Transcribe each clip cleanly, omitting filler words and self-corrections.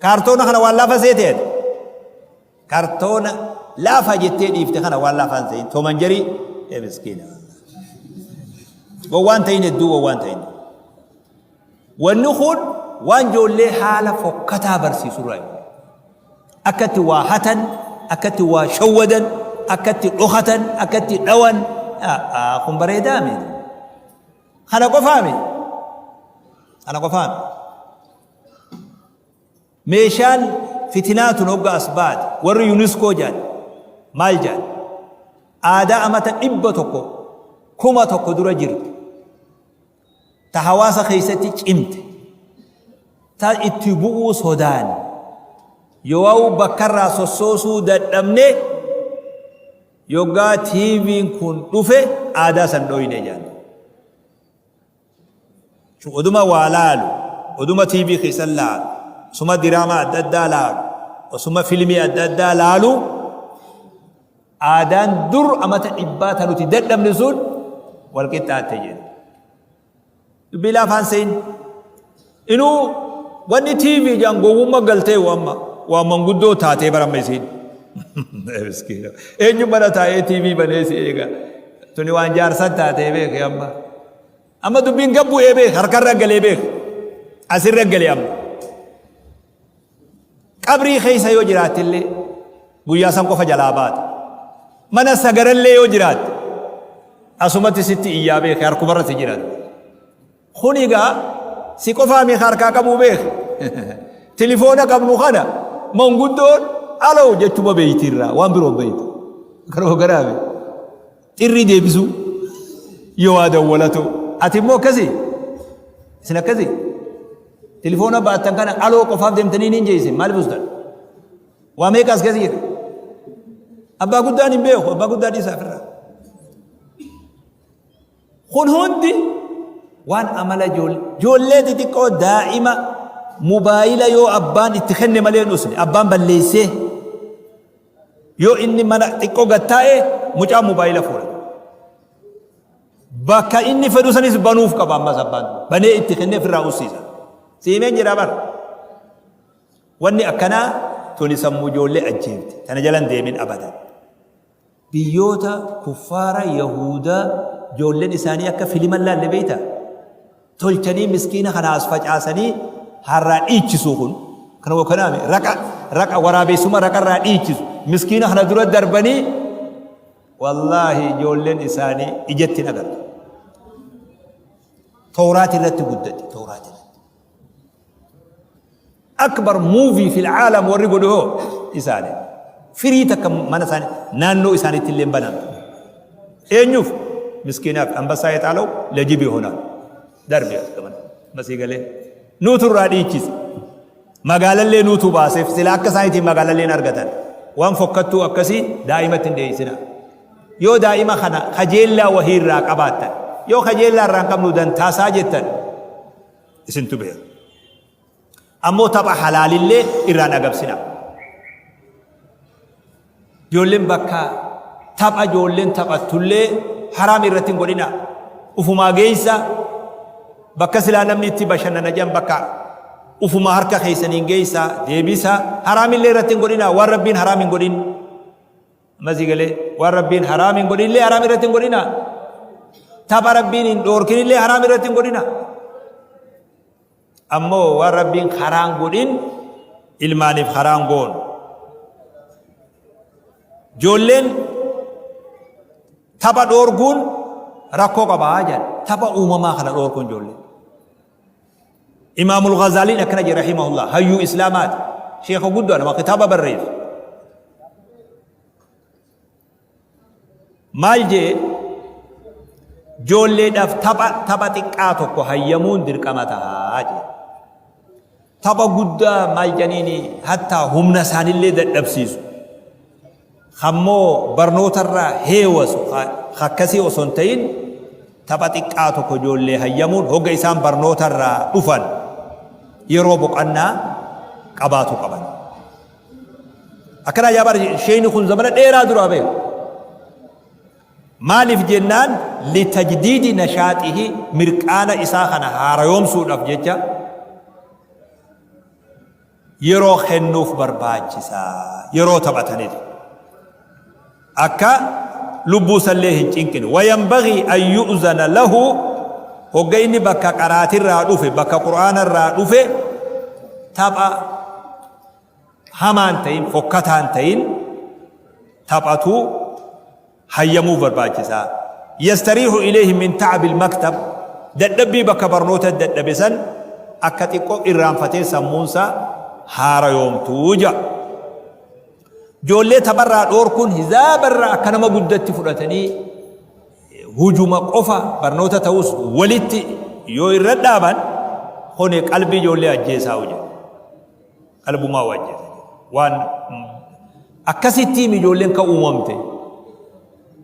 Kaartoona kana waan laafa seete ati. Kaartoona laafa jettee dhiifte kana waan laafaan se'in. Toomanjarii ee miskiina. Gowwaan ta'in hedduu gowwaan ta'in. Wanni kun waan ijoollee haala fokkataa barsiisurraa. Akkatti waa hatan, akkatti waa shawwadan, akkatti dhokatan, akkatti dhawan. Kun bareedaa miti. Kana qofaa miti. Kana qofaa miti. Meeshaan fitinaa tun hogga as baate warri UNESCO jedhan maal jedhan aadaa amata 100 1000 dura jirtu ta hawaasa keessatti cimte ta itti bu'uu sodaanne yoo'au bakkarraa sossoosuu dadhabne yoggaa TVn kun dhufe aadaa san dhoyne jedhan. Oduma waa laalu, oduma TV keessan laalu, osuma diraamaa adda addaa laalu, osuma filmii adda addaa laalu, aadaan dur amata dhibbaa ta nuti dadhabne sun wal qixxaatte jedhe. Dubbii laafaan seen. Inuu wanni TV jedhan gowwumma galtee amma waa manguddoo taatee baramma isiin. Miskiina. Eenyu mana taa'ee TV banee si eega. Tuni waan jaarsan taatee beeke amma. Amma dubbiin gad bu'ee beek harkarra galee beek. Asirra galee amma. Qabrii keessa yoo jiraattillee guyyaa san qofa jalaa baata. Mana sagarallee yoo jiraatte asumatti sitti iyyaa beeke harkumarra si jiraatti. Kun egaa si qofaa mi harkaa qabuu beek. Tilifoona qabnu kana manguddoon aloo jechuma beeytiirraa waan biroo beeytu. Kanuma garaame. Xirrii deebisuu yoo waa dawwalatu. Ati immoo akkasii? Isin akkasii? Tilifoona baattan kana aloo qofaaf deemtanii niin jeeysin maaliif ustan? Waa meeqa as keessa jira? Abbaa guddaan hin beeku abbaa guddaa dhiisaa ofirraa. Kun hundi waan amala ijoollee xixiqqoo daa'ima mobaayila yoo abbaan itti kenne malee hin usne abbaan balleessee yoo inni mana xiqqoo gad taa'e mucaan mobaayila fuudha. Bakka inni fedhu sanis banuuf qaba ammas abbaan banee itti kennee ofirraa ussiisa. Siimeen jira bara. Wanni akkanaa tuni sammuu ijoollee ajjeefti. Tana jalan deemin abadan. Biyyoota kuffaara yahuudaa ijoolleen isaanii akka filima hin laalle beektaa? Tolchanii miskiina kana as facaasanii harraa dhiichisuu kun kana kanaami raqa raqa waraabessuma raqarraa dhiichisu miskiina kana dura darbanii wallaahi ijoolleen isaanii ijatti hin agartu. Tooraati irratti guddate tooraati irratti. Akbar movie fil aalam warri godhu hoo isaani. Firii takka mana isaanii naannoo isaaniitti illee banamtu. Eenyuuf? Miskiinaaf ambassaa yexaalaw lajibi honaa. Darbi as gamana. Masii galee. Nuutu irraa dhiichise. Magaalallee nuutu baaseef sila akka isaaniitiin magaalallee hin argatan. Waan fokkattuu akkasii daa'imatti hin dhiyeessina. Yoo daa'ima kana kajeellaa wahii irraa qabaattan yoo kajeellaa irraa hin qabnu dantaasaa jettan isintu beeka. Ammoo tapha halaalillee irraan agabsina. Ijoolleen bakka tapha ijoolleen taphattullee haraam irratti hin godhina. Ufumaa geessa bakka silaa namni itti bashannana jedhan bakka ufumaa harka keessaniin geessa deebisa haraamillee irratti hin godhina waan rabbiin haraam hin godhin. Amma sii galee waan rabbiin haraam hin godhinillee haraam irratti hin godhina. Tapha rabbiin hin dhoorkinillee haraam irratti hin godhina. Ammoo waan rabbiin karaan godhin ilmaaniif karaan goonu. Ijoolleen tapha dhoorguun rakkoo qabaa jedhan. Tapha uumamaa kana dhoorkuun ijoollee. Imaamul Ghazaaliin akkana jedhe rahimahullah hayyuu islaamaati. Sheekha guddaa nama kitaaba barreessu. Maal jee ijoolleedhaaf tapha tapha xiqqaa tokko hayyamuun dirqama ta'a jee. Tapha guddaa maal jedhaniini hattaa humna isaanillee dadhabsiisu. Kammoo barnootarraa heewasu akkasii osoo hin ta'in tapha xiqqaa tokko ijoollee hayyamuun hogga isaan barnootarraa dhufan yeroo boqannaa qabaatu qaban. Akkana ajaa'ibaa sheeyni kun zamana dheeraa duraa beeku. Maaliif jennaan litajdiidi nashaaxihi mirqaana isaa kana haarayoomsuudhaaf jecha. Yeroo kennuuf barbaachisa. Yeroo taphatanitu. Akka lubbuu isallee hin cinqine. Wayanbagii an yu'zana lahu hogga inni bakka qaraatirraa dhufe, bakka qur'aanarraa dhufe tapha hamaan ta'in, fokkataan ta'in taphatu hayyamuuf barbaachisa. Yastariihu ilayhi min ta'abil maktab dadhabbii bakka barnoota dadhabe san akka xiqqoo irraanfatee sammuunsa haarayoomtuu ja'a. Ijoollee tapharraa dhoorkuun hizaabarraa akka nama guddatti fudhatanii hujuma qofa barnoota ta'us walitti yoo irra dhaaban kuni qalbii ijoollee ajjeesaa hojjeta. Qalbumaa ajjeesa. Waan akkasittiin ijoolleen kan uumamte.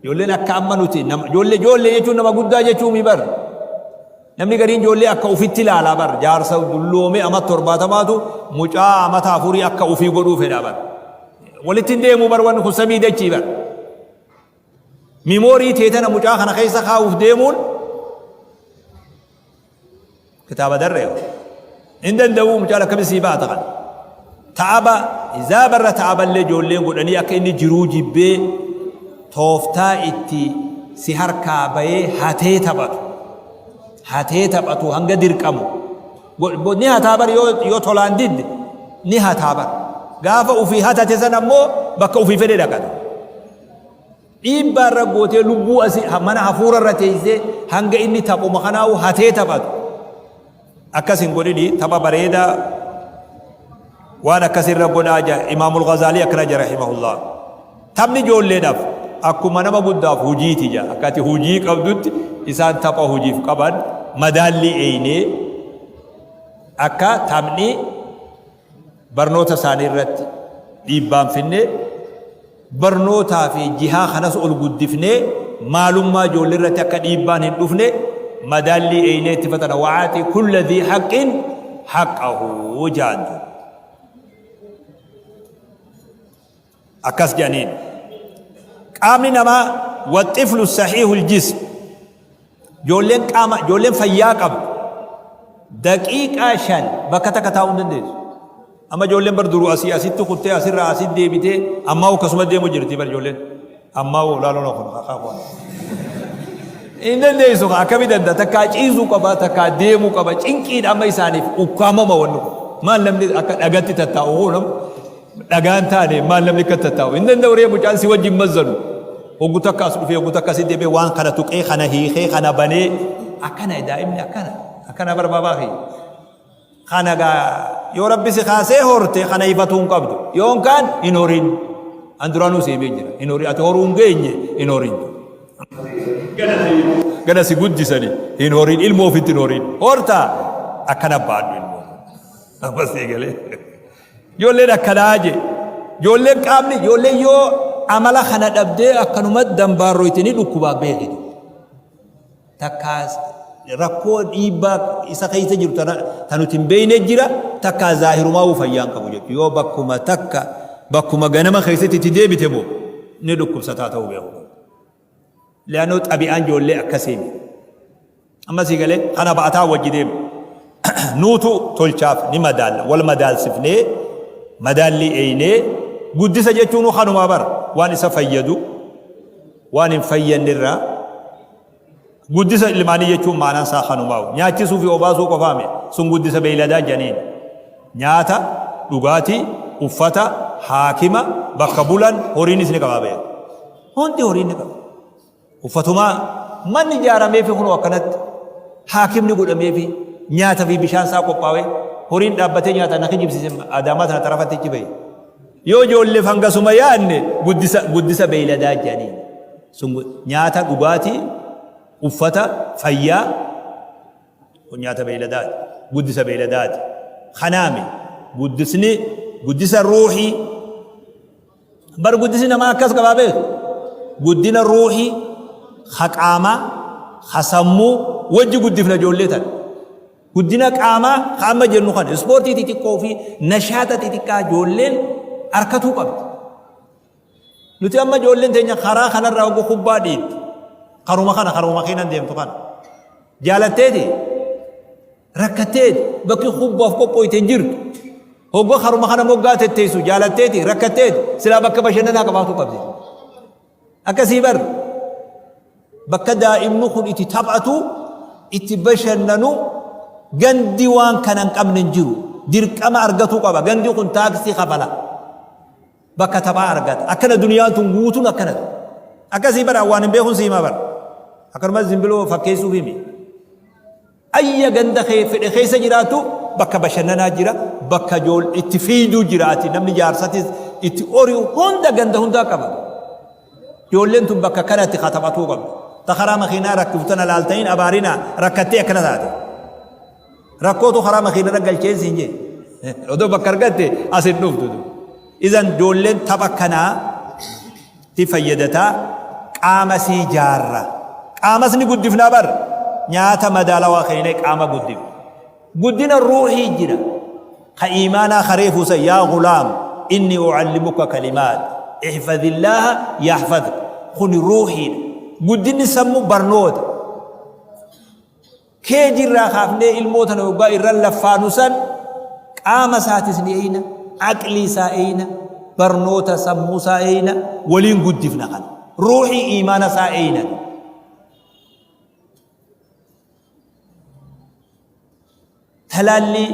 Ijoolleen akka amma nuti nama ijoollee ijoollee jechuun nama guddaa jechuu mi bar. Namni gariin ijoollee akka ufitti ilaalaa bar. Jaarsa dulloomee ama 70tu mucaa amata afurii akka ufii godhuu fedha bar. Walitti hin deemu bar wanni kun samii dachii bar. Mimoorii teetana mucaa kana keessa kaa'uuf deemuun Kitaaba darree hin danda'uu mucaan akkami sii baata kana. Ta'aba hizaabarra ta'aballee ijoolleen godhanii akka inni jiruu jibbee tooftaa itti si harkaa bayee hatee taphatu. Hatee taphatu hanga dirqamu. Ni hataa bar yoo tolaan didde ni hataa bar. Gaafa ufii hatate sana ammoo bakka ufii fedhe dhaqata. Dhiibbaa irra gootee lubbuu asi mana hafuura irra teessee hanga inni taphuma kanaa'u hatee taphatu. Akkas hin godhini tapha bareedaa waan akkas irra godhaa jaa Imaamul Ghazaalii akkana jaa rahimahullah. Taphni ijoolleedhaaf akkuma nama guddaaf hujiiti jaa. Akka ati hujii qabdutti isaan tapha hujiif qaban madaallii eeynee akka taphni barnoota isaanii irratti dhiibbaan finne barnootaa fi jihaa kanas ol guddifnee maalummaa ijoollee irratti akka dhiibbaan hin dhufne madaallii eeynee itti fatana wa'aati kulla dhii haqqin haqqahu jaantu akkas jedhaniin qaamni namaa waxxiflu sahiihul jism ijoolleen qaama ijoolleen fayyaa qabdu daqiiqaa 5 bakka takka taa'uu hin dandeessu. Amma ijoolleen bar duruu asii asitti kuttee asirraa asitti deebitee ammaa akkasuma deemu jirti bar ijoolleen. Ammaa laaloo kun kakaa kun. Hin dandeessu akkamii danda'a takkaa ciisuu qaba takkaa deemuu qaba cinqiidha amma isaaniif ukkaamama wanni kun. Maal namni akka dhagatti tattaa'u hoo nama dhagaan taane maal namni akka tattaa'u hin danda'u ree mucaan si wajjin mazzanu. Hoggu takka as dhufee hoggu takka asitti deebi'ee waan kana tuqee kana hiikee kana banee akkana daa'imni akkana akkana barbaabaa kiyya. Kana gaa yoo rabbi si kaasee horte kana ifatuu hin qabdu yoon kaan hin horin. An duraanuu si himee jira hin horin ati horuu hin geenye hin horin. Gana si guddisani hin horin ilmoo ofitti hin horin horta akkana baadhu ilmoo. Ammas eegalee. Ijoolleen akkanaa je. Ijoolleen qaamni ijoolleen yoo amala kana dhabdee akkanuma dambaarroyte ni dhukkubaa beekiti. Takkaa rakkoo dhiibbaa isa keessa jiru tana ta nuti hin beekne jira takkaa zaahirumaa fayyaan qabu jechuudha. Yoo bakkuma takka bakkuma ganama keessatti itti deebite moo ni dhukkubsataa ta'uu beeku. Li'annoo xabi'aan ijoollee akkasii miti. Amma sii galee kana ba'ataa wajji deema. Nuutu tolchaaf ni madaalla. Wal madaalsifnee madaallii eeynee guddisa jechuun kanumaa bara waan isa fayyadu waan hin fayyanne irraa guddisa ilmaanii jechuun maanaan isaa kanumaa nyaachisuu fi obaasuu qofaa miti sun guddisa beeyladaa janiin nyaata dhugaatii uffata haakima bakka bulan horiinis ni qabaa beeku hundi horiin ni qaba Uffatumaa manni ijaarameefi kunoo akkanatti haakimni godhameefi nyaata fi bishaan isaa qophaawee horiin dhaabbatee nyaata na kijibsiise adaamaa tana xarafatti achi bahe. Yoo ijoolleef hangasuma yaadne guddisa guddisa beeyladaa jedhanii sun nyaata dhugaatii uffata fayyaa kun nyaata beeyladaati guddisa beeyladaati kanaami guddisni guddisa ruuhii Bar guddisi namaa akkas qabaa beeku. Guddina ruuhii, ka qaamaa, ka sammuu wajji guddifna ijoollee tana. Guddina qaamaa ka amma jennu kana ispoortii xixiqqoo fi nashaata xixiqqaa ijoolleen harkatuu qabdi. Nuti amma ijoolleen teenya karaa kanarraa ogu kubbaa dhiitti. Karuma kana karuma makiinan deemtu kana. Jaalatteeti rakkatteeti bakki kubbaaf qophooyte hin jirtu. Hogga karuma kana moggaa tetteessu jaalatteeti rakkatteeti silaa bakka bashannanaa qabaatuu qabdi. Akkasii bar bakka daa'imni kun itti taphatu itti bashannanu gandi waan kana hin qabne hin jiru. Dirqama argatuu qaba. Gandi kun taaksii kafala. Bakka taphaa argata. Akkana duniyaan tun guutuun akkana. Akkasii bara waan hin beekun siimaa bara. Akkanumas zimbiloo fakkeessuuf himi. Ayya ganda kee fedhe keessa jiraatu bakka bashannanaa jira, bakka jool itti fiiduu jira ati namni jaarsatis itti ori'u hunda ganda hundaa qaba. Ijoolleen tun bakka kanatti ka taphatuu qabdu. Ta karaa makiinaa rakkiftu tana laaltaniin abaarinaa rakkattee akkana taate. Rakkootu karaa makiina irra galcheen siin jee. Odoo bakka argatte as hin dhuftu. Izan ijoolleen tapha kanaa ti fayyadataa qaama sii jaarra. Qaamas ni guddifnaa bar. Nyaata madaalawaa kenninee qaama guddifna. Guddina ruuhii jira. Ka iimaanaa ka reefuu san yaa gulaam inni ucallimuka kalimaat ihfadillaaha yaxfadka. Kuni ruuhiidha. Guddinni sammuu barnoota. Keeji irraa kaafnee ilmoo tana yoggaa irra laffaanu san qaama isaatis ni eeyna, aqlii isaa eeyna, barnoota sammuu isaa eeyna, waliin guddifna kana. Ruuhii iimaana isaa eeyna. Talaallii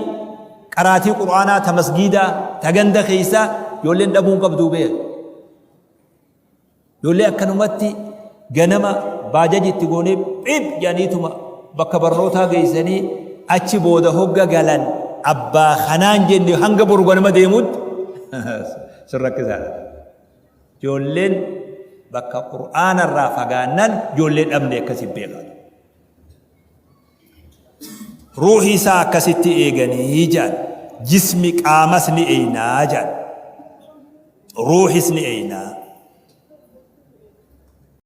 qaraatii Qur'aanaa ta masgiidaa ta ganda keessaa ijoolleen dhabuu hin qabduu beeka. Ijoollee akkanumatti ganama baajaji itti goonee phip jedhaniituma bakka barnootaa geessanii achi booda hogga galan abbaa kanaan jenne hanga boru ganama deemutti sun rakkisaadha. Ijoolleen bakka qur'aana irraa fagaannan ijoollee dhabne akkasi beekaa. Ruuhii isaa akkasitti eeganii jedhan. Jismi qaamas ni eeynaa jedhan. Ruuhis ni eeynaa.